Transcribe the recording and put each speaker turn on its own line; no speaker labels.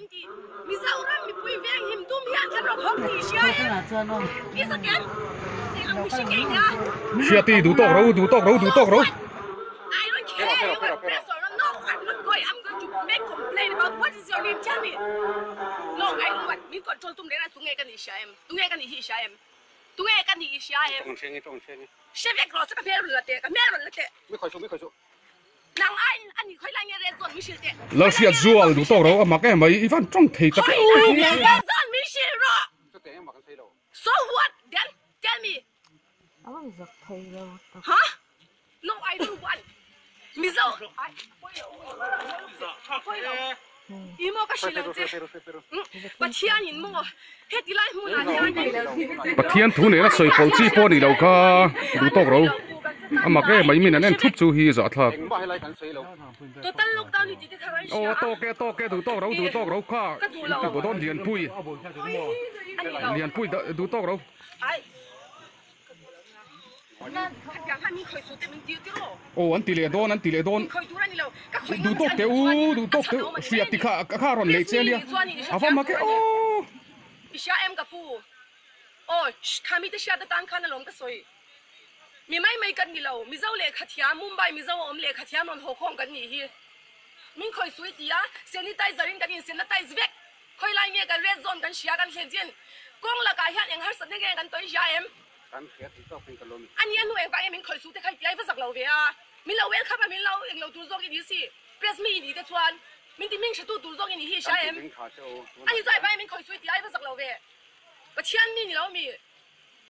min ti Mizoram mipui veng him tum hian kan rawn hawk tih hria em? I zak em? Eng ang mihring nge i nia?
Hriati duh tawk ro, duh tawk ro, duh tawk ro.
I don't care you are press or not, no I'm not going, I'm going to make complaint about what is your name tell me. No I don't want, min control tum reng a tunge ka nih hria em? Tunge ka nih hi i hria em? Tunge ka nih i hria em? Hre vek rawh chu ka hmel rawn la teh, ka hmel rawn la teh. Nang aiin a ni khawi lai nge red zone min hrilh teh.
Lo hriat zual duh tawk ro a mak em mai i van tawng thei tak e.
Khawi lai nge red zone min hrilh rawh. So what then tell me.
A van zak thei lo tak.
Huh? No I don't want. Mizo ai pawi lo i maw ka hrilh ang che. Pathian in maw heti lai hmunah hian in.
Pathian thu nena sawi pawlh chi pawh a nih loh kha duh tawk ro a mak em mai min an en thup chu hi zahthlak. Aw a tawk e a tawk e duh tawk ro duh tawk ro kha ti dawn Lianpui Lianpui duh tawk ro. Aw an ti leh dawn an ti leh dawn duh tawk teh u duh tawk teh u hriat ti kha kha a rawn leh che ania a va mak e aw.
I hria em ka pu aw kha mite hriat atan khan alawm ka sawi mi mai mai kan ni lo Mizo lehkha thiam Mumbai Mizo a awm lehkha thiam rawn haw khawm kan nih hi min khawi sui ti a sanitizer in kan in sanitize vek khawi lai nge kan red zone kan hria kan thlen chin kawng lakah hian eng harsatna nge kan tawi hria em.
Kan hria tih tawk in ka lawm.
A nia hnu engvang nge min khawih suh te kha i tia i va zak lo ve a. Min lo welcome a min lo englo tur zawk i ni si. Press mi i ni te chuan min ti hming hretu tur zawk i ni hi i hria em?
Kan ti ding tha che u.
A ni chuan engvang nge min khawih suh i tia i va zak lo ve. Pathian mi ni lo mi.